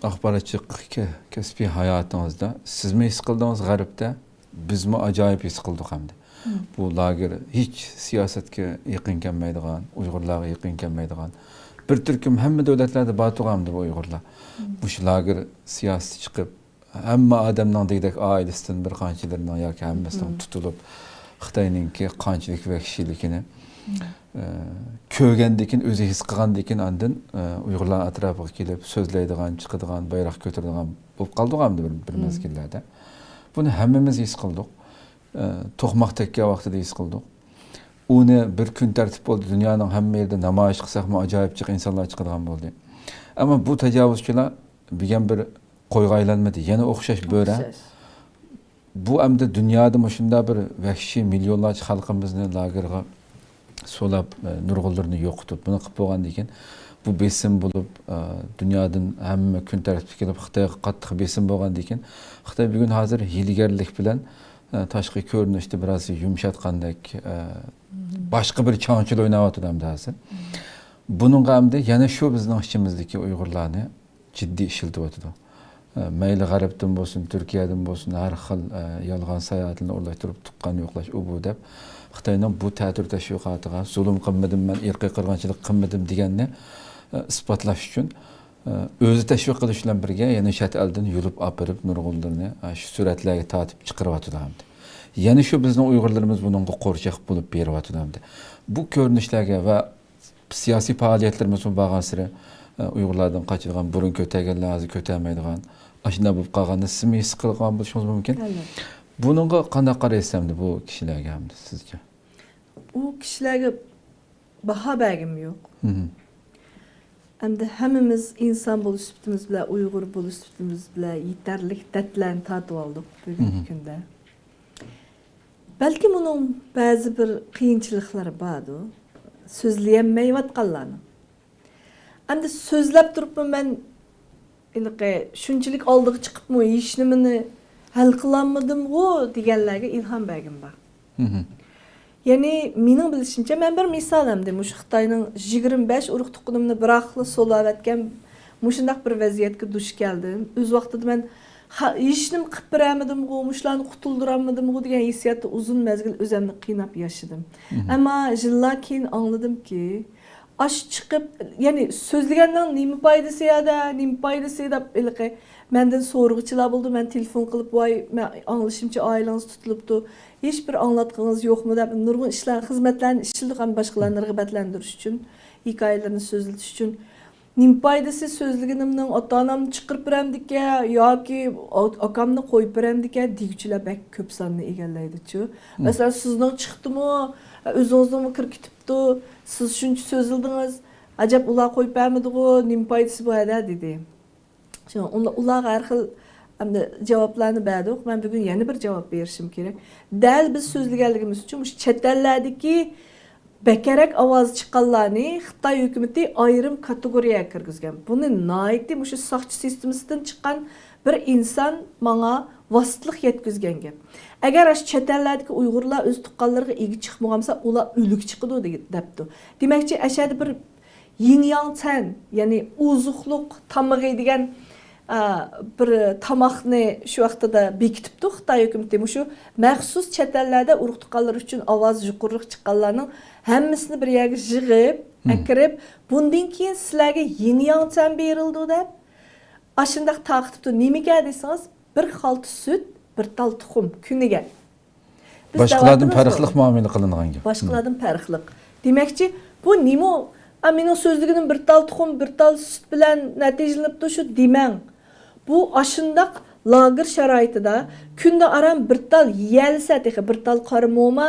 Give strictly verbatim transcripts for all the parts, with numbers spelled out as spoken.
ئاخباراتچىلىق كە-، كەسپىي ھاياتىڭىزدا سىزمۇ ھېس قىلدىڭىز غەربتە، بىزمۇ ئاجايىپ ھېس قىلدۇق ئەمدى. بۇ لاگېر ھېچ سىياسەتكە يېقىن كەلمەيدىغان، ئۇيغۇرلارغا يېقىن كەلمەيدىغان، بىر تۈركۈم ھەممە دۆلەتلەردە بار تۇرغان ئەمدى بۇ ئۇيغۇرلار. مۇشۇ لاگېر سىياسىتى چىقىپ، ھەممە ئادەمنىڭ دېگۈدەك ئائىلىسىدىن بىر قانچىلىرىنىڭ ياكى ھەممىسىنىڭ تۇتۇلۇپ، خىتاينىڭكى قانچىلىك ۋەھشىيلىكىنى، ئە، كۆرگەندىن كېيىن، ئۆزى ھېس قىلغاندىن كېيىن، ئاندىن، ئە، ئۇيغۇرلار ئەتراپىغا كېلىپ سۆزلەيدىغان، چىقىدىغان، بايراق كۆتۈرىدىغان بولۇپ قالدۇق ئەمدى بىر، بىر مەزگىللەردە. بۇنى ھەممىمىز ھېس قىلدۇق. ئە، توقماق تەگكەن ۋاقتىدا ھېس قىلدۇق. ئۇنى بىر كۈن تەرتىپ بولدى، دۇنيانىڭ ھەممە يېرىدە نامايىش قىلساقمۇ ئاجايىپ جىق ئىنسانلار چىقىدىغان بولدى. ئەمما بۇ تاجاۋۇزچىلار دېگەن بىر قويغا ئايلانمىدى، يەنە ئوخشاش بۆرە. بۇ ئەمدى دۇنيادا مۇشۇنداق بىر ۋەھشىي مىليونلارچە خەلقىمىزنى لاگېرغا سولاپ، ئە، نۇرغۇنلىرىنى يوقىتىپ، بۇنى قىلىپ بولغاندىن كېيىن، بۇ بېسىم بولۇپ، ئە، دۇنيادىن ھەممە كۈن تەرتىپكە كېلىپ، خىتايغا قاتتىق بېسىم بولغاندىن كېيىن، خىتاي بۈگۈن ھازىر ھىيلىگەرلىك بىلەن، ئە، تاشقى كۆرۈنۈشتە بىراز يۇمشاتقاندەك، ئە، باشقا بىر چاڭچىلا ئويناۋاتىدۇ ئەمدى ھازىر. بۇنىڭغا ئەمدى يەنە شۇ بىزنىڭ ئىچىمىزدىكى ئۇيغۇرلارنى جىددىي ئىشلىتىۋاتىدۇ. ئە، مەيلى غەربتىن بولسۇن، تۈركىيەدىن بولسۇن، ھەر خىل، ئە، يالغان ساياھەتلەرنى ئورۇنلاشتۇرۇپ، تۇغقان يوقلاش، ئۇ بۇ دەپ، خىتاينىڭ بۇ تەتۈر تەشۋىقاتىغا زۇلۇم قىلمىدىم مەن، ئىرقىي قىرغىنچىلىق قىلمىدىم دېگەننى، ئە، ئىسپاتلاش ئۈچۈن، ئە، ئۆزى تەشۋىق قىلىش بىلەن بىرگە يەنە چەت ئەلدىن يۇلۇپ ئاپىرىپ، نۇرغۇنلىرىنى، ئە، شۇ سۈرەتلەرگە تارتىپ چىقىرىۋاتىدۇ ئەمدى. يەنە شۇ بىزنىڭ ئۇيغۇرلىرىمىز بۇنىڭغا قورشاق بولۇپ بېرىۋاتىدۇ ئەمدى. بۇ كۆرۈنۈشلەرگە ۋە سىياسىي پائالىيەتلىرىمىزمۇ بارغانسېرى، ئە، ئۇيغۇرلاردىن قاچىدىغان، بۇرۇن كۆتەرگەنلەر ھازىر كۆتەرمەيدىغان، ئاشۇنداق بولۇپ قالغاندا سىزمۇ ھېس قىلغان بولۇشىڭىز مۇمكىن. ئەلۋەتتە. بۇنىڭغا قانداق قارايسىز ئەمدى بۇ كىشىلەرگە ئەمدى سىزچە؟ ئۇ كىشىلەرگە باھا بەرگۈم يوق. مم. ئەمدى ھەممىمىز ئىنسان بولۇش سۈپىتىمىز بىلەن، ئۇيغۇر بولۇش سۈپىتىمىز بىلەن يېتەرلىك دەردلەرنى تارتىۋالدۇق بۈگۈنكى مم. كۈندە. بەلكىم ئۇنىڭ بەزى بىر قىيىنچىلىقلىرى باردۇ. سۆزلىيەلمەيۋاتقانلارنىڭ. ئەمدى سۆزلەپ تۇرۇپمۇ مەن ھېلىقى شۇنچىلىك ئالدىغا چىقىپمۇ ھېچنېمىنى ھەل قىلالمىدىمغۇ دېگەنلەرگە ئىلھام بەرگۈم بار. مم. يەنى مېنىڭ بىلىشىمچە، مەن بىر مىسال ئەمدى مۇشۇ خىتاينىڭ يىگىرمە بەش ئۇرۇق تۇغقىنىمنى بىراقلا سولاۋەتكەن مۇشۇنداق بىر ۋەزىيەتكە دۇچ كەلدىم. ئۆز ۋاقتىدا مەن خا-، ھېچنېمە قىلىپ بېرەلمىدىمغۇ، مۇشۇلارنى قۇتۇلدۇرالمىدىمغۇ دېگەن ھېسسىياتتا ئۇزۇن مەزگىل ئۆزۈمنى قىيناپ ياشىدىم. مم. ئەمما يىللار كېيىن ئاڭلىدىمكى، ئاشۇ چىقىپ، يەنى سۆزلىگەننىڭ نېمە پايدىسى يا دە، نېمە پايدىسى دەپ ھېلىقى مەندىن سورىغۇچىلار بولدى. مەن تېلېفون قىلىپ، ۋاي، مەن ئاڭلىشىمچە ئائىلىڭىز تۇتۇلۇپتۇ، ھېچ بىر ئاڭلاتقىنىڭىز يوقمۇ دەپ نۇرغۇن ئىشلار، خىزمەتلەرنى ئىشلىدۇق ھەم باشقىلارنى رىغبەتلەندۈرۈش ئۈچۈن، ھېكايىلىرىنى سۆزلىتىش ئۈچۈن. نېمە پايدىسى سۆزلىگىنىمنىڭ، ئاتا-ئانامنى چىقىرىپ بېرەمدىكەن ياكى ئا-، ئاكامنى قويۇپ بېرەمدىكەن دېگۈچىلەر بەك كۆپ ساننى ئىگىلەيدىچۇ. مم. مەسىلەن، سىزنىڭ چىقتىمۇ، ئۆزىڭىزنىڭمۇ كىرىپ كېتىپتۇ، سىز شۇنچە سۆزلىدىڭىز، ئەجەب ئۇلار قويۇپ بەرمىدىغۇ، نېمە پايدىسى بۇ ھەدە دېدى. شۇڭا ئۇلا-، ئۇلارغا ھەر خىل ئەمدى جاۋابلارنى بەردۇق. مەن بۈگۈن يەنە بىر جاۋاب بېرىشىم كېرەك. دەل بىز سۆزلىگەنلىكىمىز ئۈچۈن مۇشۇ چەت ئەللەردىكى بەكرەك ئاۋازى چىققانلارنى خىتاي ھۆكۈمىتى ئايرىم كاتېگورىيەگە كىرگۈزگەن. بۇنى ناھايىتى مۇشۇ ساقچى سىستېمىسىدىن چىققان بىر ئىنسان ماڭا ۋاسىتىلىق يەتكۈزگەن گەپ. ئەگەر ئاشۇ چەت ئەللەردىكى ئۇيغۇرلار ئۆز تۇغقانلىرىغا ئىگە چىقمىغانمىسا، ئۇلار ئۆلۈك چىقىدۇ دېگەن، دەپتۇ. دېمەكچى، ئەشەدە بىر يىڭياڭ چەن، يەنى ئوزۇقلۇق تامىقى دېگەن، ئا، بىر تاماقنى شۇ ۋاقتىدا بېكىتىپتۇ خىتاي ھۆكۈمىتى. مۇشۇ مەخسۇس چەت ئەللەردە ئۇرۇق تۇغقانلىرى ئۈچۈن ئاۋازى يۇقىرىراق چىققانلارنىڭ ھەممىسىنى بىر يەرگە يىغىپ، مم. ئەكىرىپ، بۇندىن كېيىن سىلەرگە يىڭياڭ چەن بېرىلىدۇ دەپ، ئاشۇنداق تارقىتىپتۇ. نېمىكەن دېسىڭىز، بىر خالتا سۈت، بىر تال تۇخۇم كۈنىگە. بىز باشقىلاردىن دەۋاتىمىزغۇ. پەرقلىق مۇئامىلە قىلىنغان گەپ. باشقىلاردىن پەرقلىق. دېمەكچى، بۇ نېمە؟ ئا، مېنىڭ سۆزلىگىنىم بىر تال تۇخۇم، بىر تال سۈت بىلەن نەتىجىلىنىپتۇ، شۇ دېمەڭ. بۇ ئاشۇنداق لاگېر شارائىتىدا كۈندە ئاران بىر تال يېيەلىسە تېخى، بىر تال قارا موما،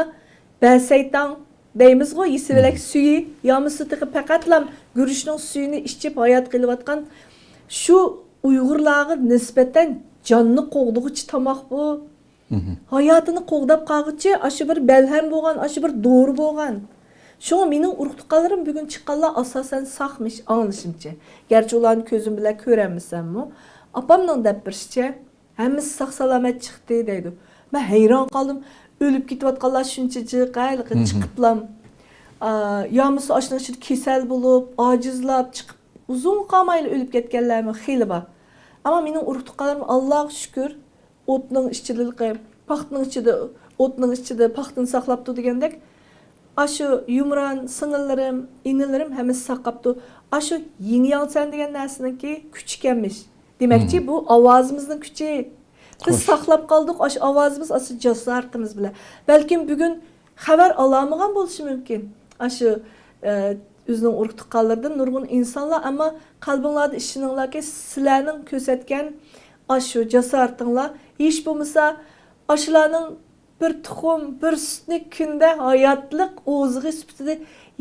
بەسەيتاڭ دەيمىزغۇ، يېسىۋېلەك مم. سۈيى، يامىسا تېخى پەقەتلا گۈرۈچنىڭ سۈيىنى ئىچىپ ھايات قېلىۋاتقان شۇ ئۇيغۇرلارغا نىسبەتەن جاننى قوغدىغۇچى تاماق بۇ. مم. ھاياتىنى قوغداپ قالغۇچى ئاشۇ بىر مەلھەم بولغان، ئاشۇ بىر دورا بولغان. شۇڭا مېنىڭ ئۇرۇق-تۇغقانلىرىم بۈگۈن چىققانلار ئاساسەن ساقمىش، ئاڭلىشىمچە. گەرچە ئۇلارنى كۆزۈم بىلەن كۆرەلمىسەممۇ. ئاپامنىڭ دەپ بېرىشىچە، ھەممىسى ساق-سالامەت چىقتى دەيدۇ. مەن ھەيران قالدىم. ئۆلۈپ كېتىۋاتقانلار شۇنچە جىق، ھېلىقى مم. چىقىپلام. ئا، يامىسا ئاشۇنىڭ ئىچىدە كېسەل بولۇپ، ئاجىزلاپ چىقىپ، ئۇزۇنغا قالمايلا ئۆلۈپ كەتكەنلەرمۇ خېلى بار. ئەمما مېنىڭ ئۇرۇق-تۇغقانلىرىم، ئاللاغا شۈكۈر، ئوتنىڭ ئىچىدىلىقى، پاختىنىڭ ئىچىدە، ئوتنىڭ ئىچىدە پاختىنى ساقلاپتۇ دېگەندەك، ئاشۇ يۇمران سىڭىللىرىم، ئىنىلىرىم ھەممىسى ساقلاپتۇ. ئاشۇ يىڭياڭسەن دېگەن نەرسىنىڭكى كۈچى ئىكەنمىش. دېمەكچى، بۇ ئاۋازىمىزنىڭ كۈچى. بىز ساقلاپ قالدۇق ئاشۇ ئاۋازىمىز، ئاشۇ جاسارىتىمىز بىلەن. بەلكىم بۈگۈن خەۋەر ئالالمىغان بولۇشى مۇمكىن. ئاشۇ، ئە، ئۆزىنىڭ ئۇرۇق-تۇغقانلىرىدىن نۇرغۇن ئىنسانلار، ئەمما قەلبىڭلاردا ئىشىنىڭلاركى، سىلەرنىڭ كۆرسەتكەن ئاشۇ جاسارىتىڭلار ھېچ بولمىسا ئاشۇلارنىڭ بىر تۇخۇم، بىر سۈتنى كۈندە ھاياتلىق ئوزۇقى سۈپىتىدە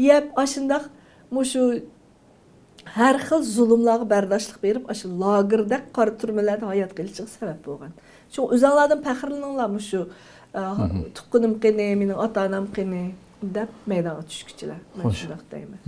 يەپ، ئاشۇنداق مۇشۇ ھەر خىل زۇلۇملارغا بەرداشلىق بېرىپ، ئاشۇ لاگېردەك قارا تۈرمىلەردە ھايات قېلىشىغا سەۋەب بولغان. شۇڭا ئۆزۈڭلاردىن پەخىرلىنىڭلار، مۇشۇ، ئە، تۇغقىنىم قېنى، مېنىڭ ئاتا-ئانام قېنى دەپ مەيدانغا چۈشكۈچىلەر. مەن شۇنداق دەيمەن.